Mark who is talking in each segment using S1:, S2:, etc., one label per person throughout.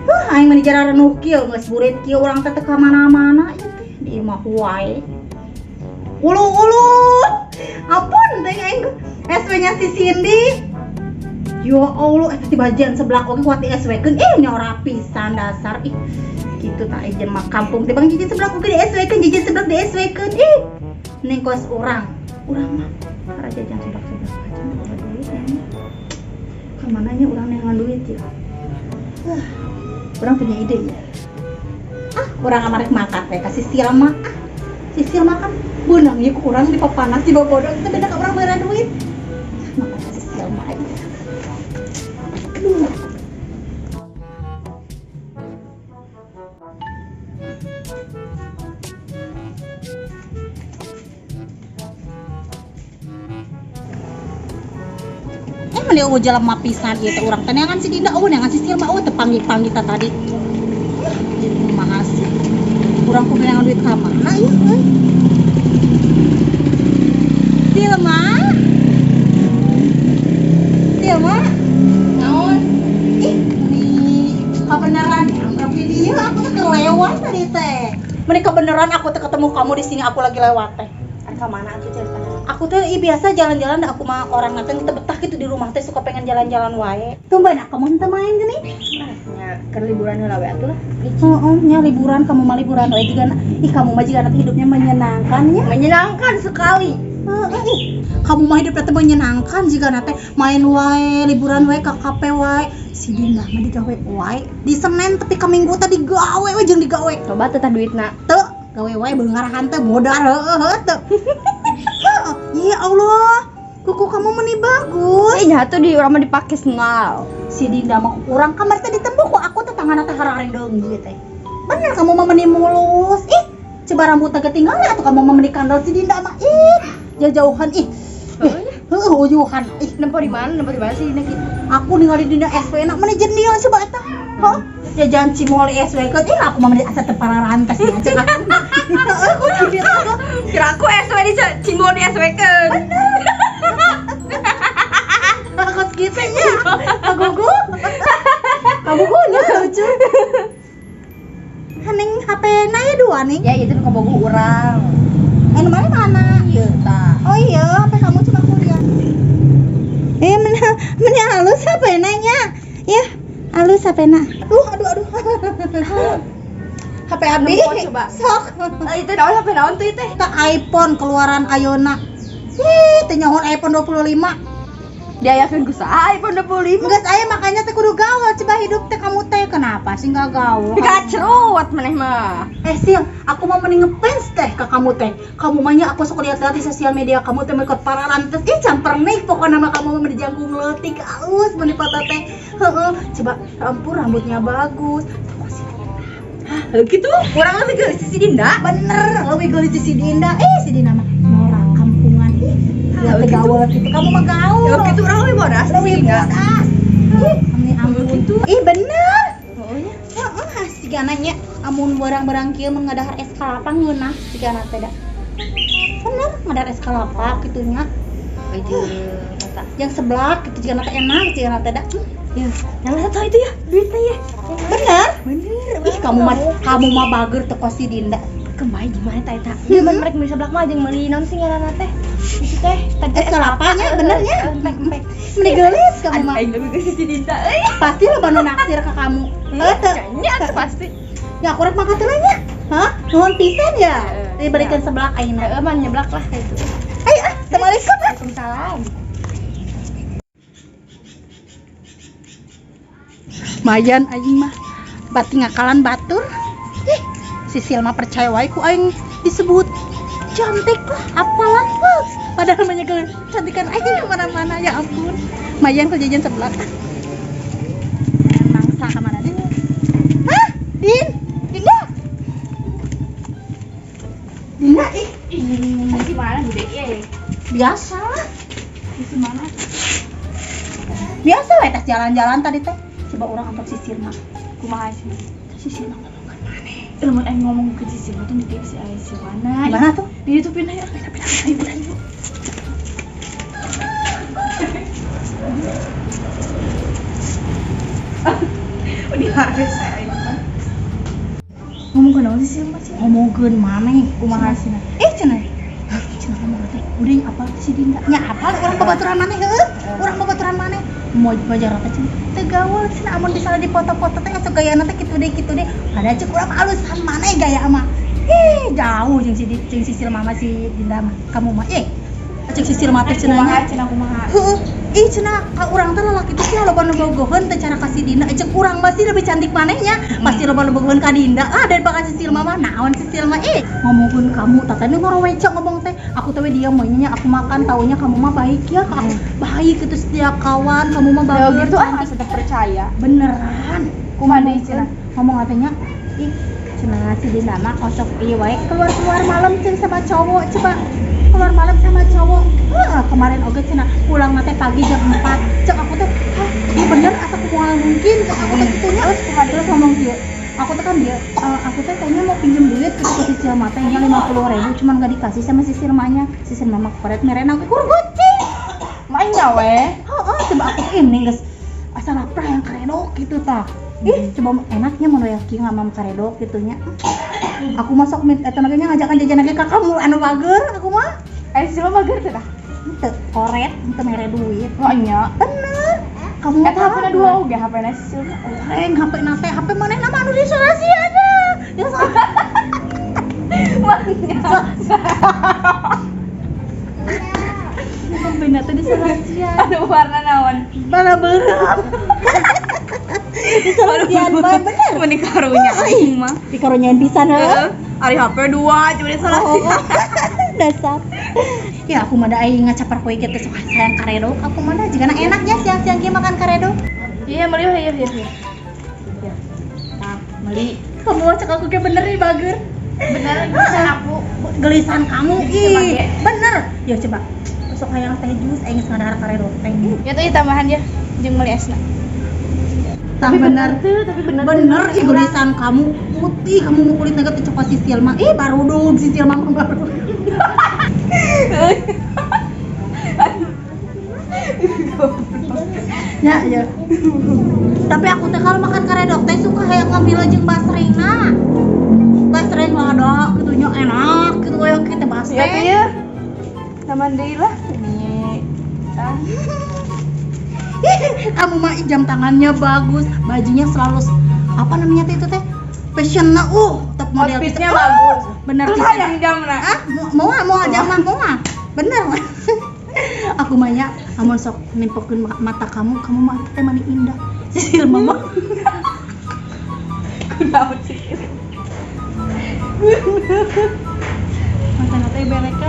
S1: Huh, aing mah dijararenuh kieu geus burit kieu urang teh teu ka mana-mana ieu teh di imah wae. Ulu-ulu. Ampun teh aing SW-nya si Cindy. Ya Allah, eta di bagian sebelah oge kuat di SW-keun. Ih, nyora pisan dasar ih. Kitu tah jelema kampung teh bang jajan sebelah oge di SW-keun, jajan sebelah di SW-keun. Ih. Ning kos urang. Urang mah para jajan sebelah-sebelah aja mah duit ya. Kemana nya urang neangan duit ya? Urang punya ide ya. Ah, urang amarek makan teh kasih Silma. Ah, si Silma kan beunang ieu ku urang di papanas di bobodo kita beda ka urang beura duit. Makan kasih Silma aja. Aduh. Meni eueuh jelema pisan ieu teh urang teh neangan si Dinda eueuh neangan si Silma eueuh teu panggih-panggih ta tadi. Kumaha sih? Urang kudu neangan duit ka mana ieu euy? Silma? Silma?
S2: Naon?
S1: Ih, meni kabeneran anggap di dieu aku teh kelewat tadi teh. Meni kebeneran aku teh ketemu kamu di sini aku lagi lewat teh.
S2: Ka mana atuh cerita?
S1: Aku tuh biasa jalan-jalan, aku mah orang nanti teu betah gitu di rumah teh suka pengen jalan-jalan wae. Tumben aku mah teu main gini.
S2: Nya keur liburan heula we atuh lah.
S1: Heeh, nya liburan kamu mah liburan wae juga. Ih, kamu mah juga nanti hidupnya menyenangkan ya.
S2: Menyenangkan sekali.
S1: Heeh, ih, kamu mah hidupnya teh menyenangkan juga nate main wae, liburan wae ka kafe wae. Si Dinda mah digawe wae. Di Senin tapi ka Minggu teh digawe we jeung digawe.
S2: Coba teh tah duitna.
S1: Teu gawe wae beungarahan teh modar heueuh teu. Ya Allah, kuku kamu meni bagus.
S2: Eh, nya tuh di urang mah dipake sengal.
S1: Si Dinda mah urang kamar teh ditembok ku aku teh tanganna teh hararedeung ieu teh. Bener kamu mah meni mulus. Ih, coba rambut teh ketinggalan atuh kamu mah meni kandel si Dinda mah. Ih, jauh-jauhan ih. Heuh, ujuhan. Ih,
S2: nempo di mana? Nempo di mana sih Dinda kitu?
S1: Aku ningali Dinda SW na meni jendil coba eta. Heuh, jajan cimol SW keun. Ih, aku mah meni asa teu pararantes nya cek aku. Heeh, ku gitu.
S2: Kira aku SW di cimol di SW keun.
S1: Bener. Aku gitu nya. Kagugu. Kagugu nya lucu. Haning HP na ya dua nih.
S2: Ya itu nu kabogoh urang.
S1: Eh, nu mana?
S2: Iya tah.
S1: Oh iya, HP kamu cuma kuliah. Eh, meni halus HP na nya. Ya, halus HP na. Aduh, aduh, aduh. HP abi.
S2: Nempo coba.
S1: Sok.
S2: Itu naon HP naon tuh teh?
S1: Tah iPhone keluaran ayeuna. Ih, teh nyaho iPhone 25.
S2: Diayakeun ku saha iPhone 25?
S1: Geus aya makanya teh kudu gaul coba hidup teh kamu teh kenapa sih nggak gaul?
S2: Dikacrut maneh mah.
S1: Eh Sil, aku mau mending ngefans teh ke kamu teh. Kamu mah nya aku suka lihat-lihat di sosial media kamu teh ikut pararantes. Ih, campernik pokoknya nama kamu mah meni jangkung leutik alus meni foto teh. Heeh, coba ampun rambutnya bagus. Tuh si Dinda.
S2: Hah, gitu? Urang lebih geulis si Dinda.
S1: Bener, lebih geulis si Dinda. Eh, si Dinda mah norak kampungan. Ih,
S2: Hah,
S1: ya,
S2: gitu?
S1: gaul gitu. Kamu mah gaul.
S2: Ya gitu urang lebih bodas si
S1: Lebih
S2: Dinda.
S1: bodas. Ih, ampun.
S2: Gitu.
S1: Ih, bener.
S2: Oh nya.
S1: Heeh, sigana nya amun barang-barang kieu mun ngadahar es kelapa ngeunah sigana teh da. Bener, ngadahar es kelapa kitu nya.
S2: Itu kata.
S1: Yang seblak kitu jigana teh enak jigana teh da.
S2: Ya, yang satu itu ya, duitnya ya.
S1: Bener?
S2: Bener.
S1: Ih, kamu mah bager teh kos si Dinda.
S2: Kembali gimana teh eta? Zaman mereka beli seblak mah jeung meuli naon sih ngaranna teh? Itu teh tadi
S1: Es kelapanya bener nya.
S2: Pek pek.
S1: Meni geulis kamu mah.
S2: Aing lebih geulis si Dinda euy.
S1: Pasti lo banu naksir ke kamu. Heuh teu.
S2: Nya atuh pasti.
S1: Ya aku rek makan teh nya. Hah? Nuhun pisan ya.
S2: Heeh.
S1: Diberikan seblak ayeuna.
S2: Heeh, mah nyeblak lah itu.
S1: Ayo ah, Assalamualaikum.
S2: Waalaikumsalam.
S1: Mayan aing mah bati ngakalan batur. Ih, si Silma percaya wae ku aing disebut cantik lah, apalah. Wah, padahal mah cantikan aing kemana-mana ya ampun. Mayan ku jajan seblak. Mangsa kemana deh? Hah? Din? Dinda? Dinda ih.
S2: Di mana bude ieu?
S1: Biasa.
S2: Di mana?
S1: Biasa we tas jalan-jalan tadi teh. Coba orang antar si Silma.
S2: Kumaha sih?
S1: Si Silma ngomong ke mana?
S2: Lamun aing ngomong ke si Silma tuh nitip si aing si mana?
S1: Gimana tuh?
S2: Di YouTube pindah ya. Pindah pindah ayo pindah ibu. Udah harus saya ngomong naon sih masih
S1: ngomongkeun maneh
S2: kumaha cenah
S1: cenah cenah ngomong teh udah apal si Dinda nya apal urang babaturan maneh heueuh urang babaturan maneh mau bajar teh cenah teu gaul cenah amun misalnya di foto-foto teh asup gayana teh kitu deui padahal ceuk urang alusan maneh gaya mah ih jauh jeung si Silma mah si Dinda mah kamu mah ceuk si Silma teh cenah
S2: cenah kumaha
S1: heueuh ih cenah ka urang teh lalaki teh cenah loba nu bogoheun teh cara ka si Dinda ceuk urang mah sih lebih cantik manehnya pasti loba nu bogoheun ka Dinda ah daripada ka si Silma mah naon si Silma ngomongkeun kamu tah teh ngorowecok ngomong teh aku teh dia maunya aku makan taunya kamu mah baik ya aku baik itu setia kawan kamu mah bagus
S2: gitu ah asa percaya
S1: beneran
S2: kumaha deui cenah
S1: ngomong katanya ih cenah si Dinda mah kosok ieu wae keluar-keluar malam ceng sama cowok coba keluar malam sama cowok kemarin oge cenah pulang teh pagi jam 4 cek aku teh hah iya bener atau kumaha mungkin cek aku teh kitunya terus ngomong kieu aku teh kan dia aku teh kayaknya mau pinjem duit ke si Silma teh nya 50.000 cuman gak dikasih sama si Silmanya si Silma mah koret merena aku kur goceng
S2: mainnya we
S1: heeh coba aku ini geus asal lapar yang karedok gitu tah ih coba enaknya mun we kieu ngamam karedok gitu nya aku masuk eta nage ngajakan jajan lagi ka kamu anu bager aku mah
S2: si Silma bager teh tah
S1: henteu koret henteu mere duit
S2: oh nya
S1: bener kamu
S2: eta HP-na dua oge HP-na si Silma
S1: oreng HP-na teh HP manehna mah anu disolasi aja ya HP-na teh disolasian
S2: anu warna naon
S1: warna beureum disolasian bae bener
S2: mun dikarunya aing mah
S1: dikarunyain pisan heuh
S2: ari HP 2 cuma disolasian
S1: dasar ya aku mah da aing ngacapar koe kieu teh sok sayang karedok aku mah da jigana enaknya siang-siang kieu makan karedok
S2: iya meuli iya iya tah meuli
S1: kamu cek aku ge bener nih bager
S2: bener gelisan aku
S1: gelisan kamu ih bener ya coba sok hayang teh jus aing geus ngadahar karedok teh
S2: ya tuh tambahan ya jeung meuli esna
S1: tah bener
S2: tapi bener
S1: bener ih gelisan kamu putih kamu mau kulit naga teh coklat si Silma ih baru dong si Silma mah baru ya ya tapi aku teh kalau makan karedok teh suka hayang ngambil jeung basrengna basreng lada gitu nya enak gitu kayak kita basreng
S2: ya tuh ya taman deui lah ini tah
S1: kamu mah jam tangannya bagus bajunya selalu apa namanya teh itu teh fashionnya top model
S2: outfitnya bagus
S1: bener
S2: terus hayang jamna
S1: ah mau jam mah mau bener aku mah nya amun sok nempokeun mata kamu kamu mah teh mani indah si Silma mah
S2: kunaon sih
S1: mata teh belekan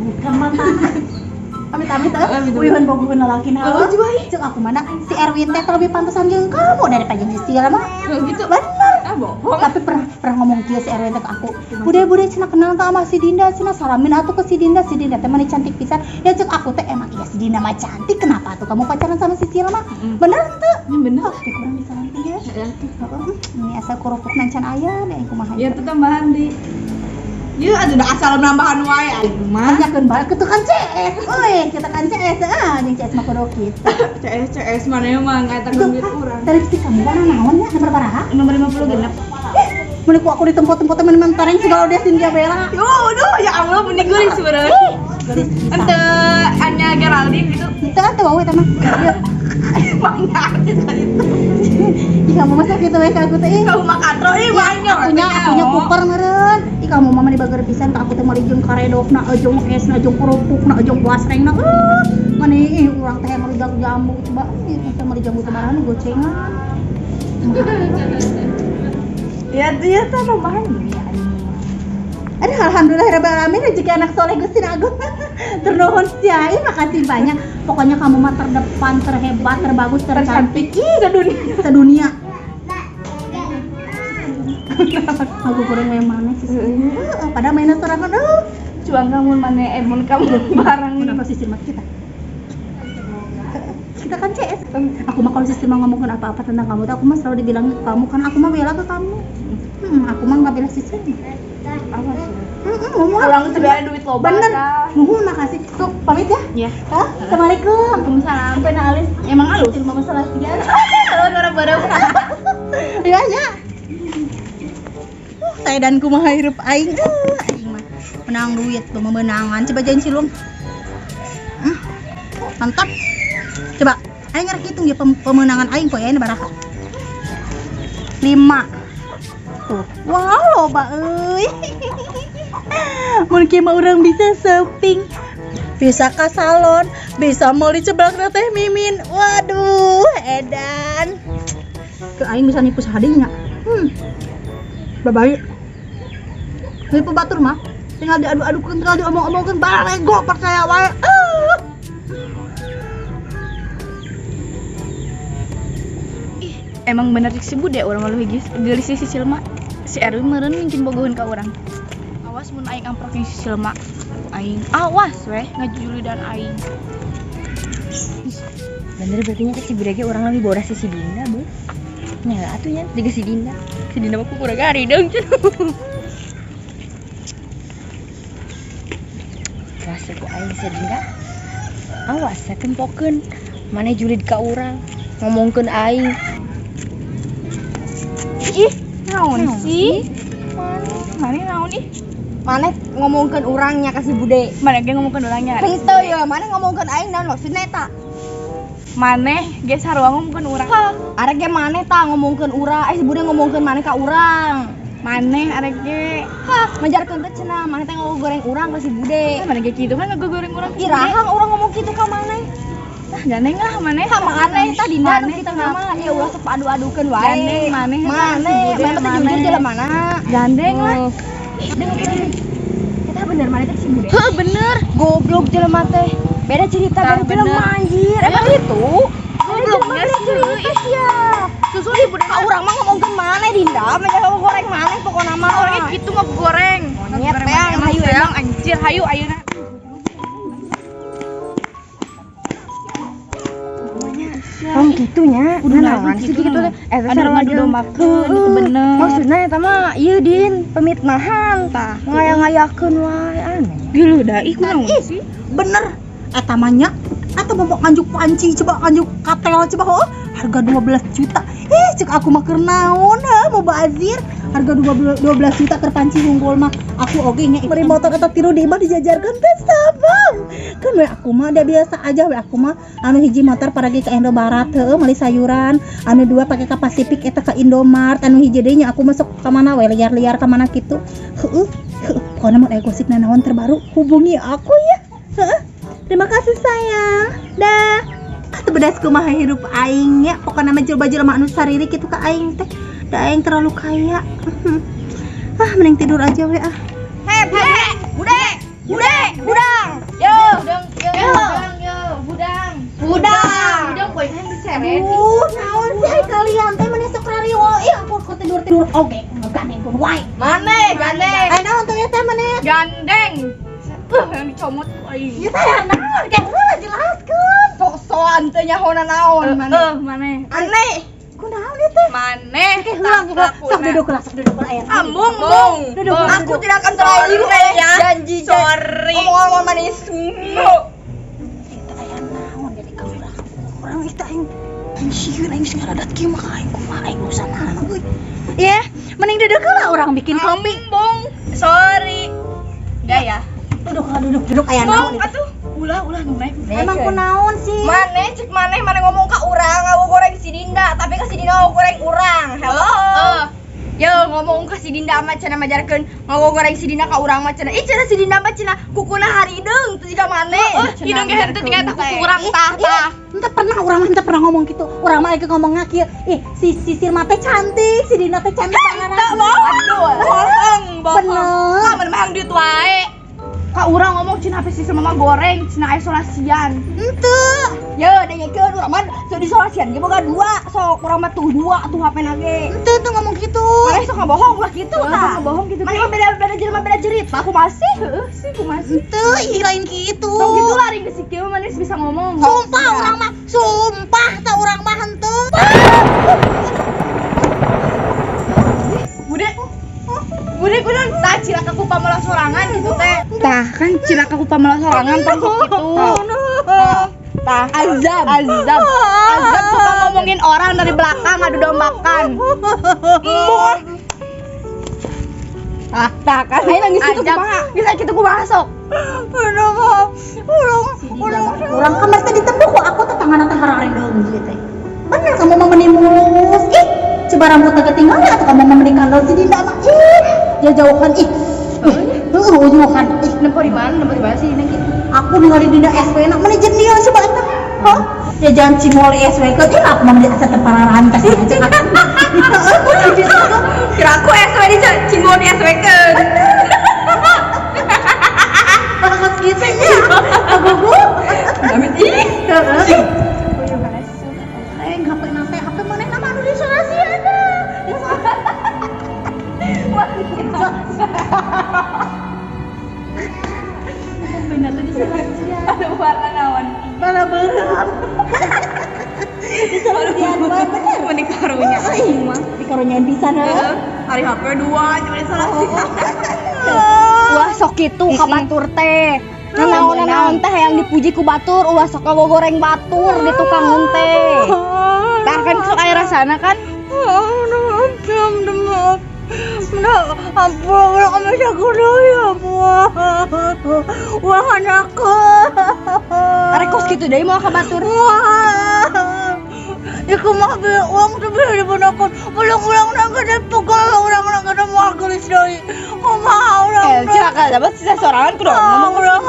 S1: bukan mata amit-amit uyuhan bogoheun lalaki na cek aku mana si Erwin teh lebih pantesan jeung kamu daripada jeung si Silma
S2: gitu
S1: bener
S2: ah bohong
S1: tapi pernah ngomong kieu si Erwin teh ke aku bude cenah kenal teh sama si Dinda cenah salamin atuh ke si Dinda teh mani cantik pisan ya cek aku teh emang iya si Dinda mah cantik kenapa tuh kamu pacaran sama si Silma bener teu
S2: bener
S1: oke kurang disalamkeun ya ini asal kerupuk nancan aya deh kumaha
S2: ya tuh tambahan di ya aduh udah asal nambahan wae aing mah
S1: tanyakeun bae kitu kan CS euy kita kan CS ah jeung CS mah kudu kitu
S2: CS mana mah ngaitakeun duit urang
S1: tadi si kamu warna naon nya nomor baraha
S2: nomor 50 genep
S1: mun ku aku di tempat-tempat teman-teman tareng segala udah Cynthia Bella
S2: yo aduh ya Allah mending geuring sebenarnya ente Anya Geraldine gitu
S1: ente atuh wae eta mah
S2: mangga artis tadi itu
S1: ih kamu masa gitu we ka aku teh ih
S2: kamu mah katro ih banyak
S1: akunya kuper meureun ih kamu mah mani bager pisan ka aku teh meuli jeung karedokna jeung esna jeung kerupukna jeung basrengna mani ih urang teh ngerujak jambu coba ih teh meuli jambu teh marana gocengan
S2: ya dia teh tambahan ini
S1: Aduh, alhamdulillah rabbil alamin rezeki anak soleh Gusti Agung. Ternuhun sia, makasih banyak. Pokoknya kamu mah terdepan, terhebat, terbagus, tercantik sedunia. Sedunia. Aku kurang main mana sih? Padahal mainan sorangan
S2: Cuang kamu mana mun kamu barang.
S1: Kenapa sih mah kita? Kita kan CS. Aku mah kalau sistem ngomongin apa-apa tentang kamu, aku mah selalu dibilang ke kamu kan aku mah bela ke kamu. Aku mah nggak bela sistem.
S2: Apa sih?
S1: Heeh, ngomong.
S3: Urang teh bere duit loba.
S1: Bener.
S3: Tah.
S1: Nuhun, makasih. Tuh, pamit ya.
S3: Ya.
S1: Hah? Assalamualaikum.
S3: Waalaikumsalam.
S1: Sampai na alis.
S3: Emang alus?
S1: Ilmu masalah sekian.
S3: Halo, orang baru.
S1: Ya ya. Saya dan kumaha hirup aing. Aing mah menang duit tuh memenangan. Coba jain silung. Mantap. Coba aing ngerek hitung ya pemenangan aing poe ayeuna baraha. 5. Tuh. Wow, loba euy. Mun kieu mah urang bisa shopping. Bisa ke salon, bisa meuli ceblak teh Mimin. Waduh, edan. Ke aing bisa nipu sahadinya. Babaik. Nipu batur mah tinggal diadu-adukeun, tinggal diomong-omongkeun, barego percaya wae. Ah.
S3: Emang bener si Bude urang mah leuwih geulis si Silma. Si Erwin meureun mungkin bogoheun ka urang. Awas mun aing amprok jeung si Silma. Aing awas weh ngajujulidan aing.
S2: Bener berarti nya si Bude ge urang lebih bodas si Dinda, Bu. Nya atuh nya juga si Dinda. Si Dinda mah kurang gari deung cenah. Awas ku aing si Dinda. Awas tempokeun. Maneh julid ka urang, ngomongkeun aing.
S3: Ih, naon sih? Maneh naon ih?
S2: Maneh ngomongkeun urangnya ka si Bude.
S3: Maneh ge ngomongkeun urangnya.
S2: Henteu ya, maneh ngomongkeun aing naon maksudna eta?
S3: Maneh ge sarua ngomongkeun urang.
S2: Arek ge maneh tah ngomongkeun urang, si Bude ngomongkeun maneh ka urang.
S3: Maneh arek ge.
S2: Hah, majarkeun teh cenah, maneh teh ngagoreng urang ka si Bude.
S3: Maneh ge kitu kan ngagoreng urang.
S2: Iraha urang ngomong kitu ka maneh.
S3: Tah gandeng lah maneh.
S2: Hah, maneh tah Dinda nu
S3: Maneh
S2: kitu
S3: teh
S2: mah, ya ulah sok adu-adukeun wae.
S3: Gandeng maneh.
S2: Maneh, maneh teh jujur jelema mana?
S3: Gandeng lah.
S2: Kita bener maneh teh si Bude.
S3: Heuh, bener.
S2: Goblok jelema teh. Beda cerita
S3: Tah,
S2: beda jelema
S3: bener.
S2: anjir. Emang gitu?
S3: Goblok
S2: Beda cerita sia.
S3: Susu di Bude
S2: Ka urang mah ngomongkeun maneh Dinda, mah jangan goreng maneh pokona mah.
S3: orangnya gitu ngegoreng.
S2: Monyet teh, hayu
S3: emang anjir, hayu ayeuna.
S2: Oh gitunya,
S3: Udah
S2: naon sih gitu teh. Eh,
S3: Ada ngadu dombakeun itu bener.
S2: Maksudna eta mah ieu Din, pemitnahan tah. Ngaya-ngayakeun wae aneh.
S3: Geuleuh da ih kunaon sih?
S1: Bener. Eta mah nya atau mau nganjuk panci coba nganjuk katel coba oh harga 12 juta. Ih, cek aku mah keur naon heuh mau bazir. Harga 12 juta keur panci unggul mah. Aku oge nya beli motor eta tiru di imah dijajarkeun teh sabang. Kan we aku mah da biasa aja we aku mah anu hiji motor paragi ka Indobarat heuh meuli sayuran, anu dua pake ka Pasifik eta ka Indomart, anu hiji deui nya aku masuk ka mana we liar-liar ka mana kitu. Heueuh, heueuh. Pokona mun aya gosip nanaon terbaru hubungi aku ya. Heueuh. Terima kasih sayang. Dah. Atuh bedas kumaha hirup aing nya. Pokona mah jelema-jelema anu sariri kitu ka aing teh. Da aing terlalu kaya. Ah, mending tidur aja we ah.
S2: Hei, Bude, Bude, Bude, budang.
S3: Yo, budang, yo, budang, yo, budang.
S2: Budang.
S3: Budang poe kan diseret.
S1: Naon sih ai kalian teh meni sok rariwo. Ih, ampun kok tidur-tidur oge ngegandengkeun wae.
S2: Maneh, gandeng.
S1: Ai naon tuh ya teh maneh?
S3: Gandeng. Yang dicomot ku aing.
S1: Ya teh naon kayak heula jelaskeun.
S2: Sok-sokan teh nyahona naon maneh.
S3: Maneh.
S2: Aneh.
S1: Kunaon ieu teh?
S3: Maneh.
S1: Oke, heula heula. Sok duduk lah, sok duduk lah aya.
S3: Ambung, bung.
S1: Duduk, duduk.
S2: Aku tidak akan terlalu
S3: Sorry ya.
S2: Janji.
S3: Sorry.
S2: Ngomong-ngomong manis.
S1: Itu aya naon jadi ka urang. Urang itu aing aing sieun aing geus ngaradat kieu mah aing kumaha aing urusan euy. Ya, mending duduk heula urang bikin kopi.
S3: Ambung. Sorry. Enggak ya?
S1: Duduk lah, duduk, duduk aya naon.
S3: Bung, atuh. Ulah, ulah nu naik.
S1: Emang kunaon sih?
S2: Maneh cek maneh maneh ngomong ka urang ngawo goreng si Dinda, tapi ka si Dinda ngawo goreng urang. Hello. Yo ngomong ka si Dinda mah cenah majarkeun ngawo goreng si Dinda ka urang mah cenah. Ih cenah si Dinda mah cenah kukuna harideung teu jiga maneh.
S3: Hidung ge henteu tinggal tak kuku urang tah tah.
S1: Ente pernah urang mah ente pernah ngomong gitu. Urang mah lagi ngomongnya kieu, ih si Sirma teh cantik, si Dinda teh cantik banget.
S3: Aduh, bohong, bohong.
S1: Bener.
S3: Kamu mah yang duit wae. Ka urang ngomong cenah apa sih sama goreng, cenah isolasian.
S1: Ente.
S2: Yo dengekeun urang mah sok disolasian ge boga dua, sok urang mah tuh dua tuh HP na ge.
S1: Ente tuh ngomong gitu.
S2: Maneh sok ngabohong ulah kitu
S3: Sok
S2: tah.
S3: ngabohong gitu.
S2: Maneh mah beda-beda jelema beda cerita aku masih.
S3: Heeh sih kumaha sih.
S1: Ente ih lain gitu.
S3: Tong gitu lah ring geus kieu mah bisa ngomong.
S1: Sumpah urang mah, sumpah tah urang mah henteu.
S3: Bude. Bude kudu tah Cilaka ku pamolah sorangan gitu teh. Tah kan cilaka ku pamolah sorangan tah sok gitu. Tah
S2: Azab.
S3: Azab. Azab suka ngomongin orang dari belakang, adu dombakan. Ah, tah kan.
S2: Ayo nangis itu
S3: Azab.
S2: Kumaha?
S3: Bisa kitu kumaha sok?
S1: Urang kamar teh ditembok ku aku teh, tangan teh hararedeung ieu teh. Bener kamu mah meni mulus. Ih, coba rambut teh ketinggalan atau kamu mah meni kandel si Dinda mah. Ih, jauh-jauhan ih. Ih, heuh, ujuhan ih.
S3: Nempo di mana? Nempo di mana sih Dinda gitu?
S1: Aku ningali Dinda SW na meni jendil coba eta. Hah? Ya jangan cimol SW ke ih, aku mah meni asa teu pararantes aja.
S2: Kira aku SW di cimol di SW keun.
S1: Bagus gitu ya. Agugu.
S2: Amit ih.
S1: Heeh. HP nate, HP mana nama anu di sana ada.
S3: Bener tuh di Aduh, warna naon?
S1: Mana bener. Di sana bener.
S3: Meni karunya aing mah.
S1: Di karunyain pisan heuh.
S2: Hari HP dua cuma di salah. Ulah sok kitu ka batur teh. Nanaon-nanaon teh yang dipuji ku batur, ulah sok ngagoreng batur di tukang teh.
S3: Tah kan sok aya rasana kan?
S1: Ampun, urang kami ya wah anakku.
S2: Arek kos kitu deui moal ka batur.
S1: Wah. Iku mah be uang tuh be dibenakan. Belum urang nang gede pegel, urang nang gede moal geulis deui. Kumaha urang?
S3: Eh, cilaka dapat sisa sorangan kudu ngomong.
S1: Urang.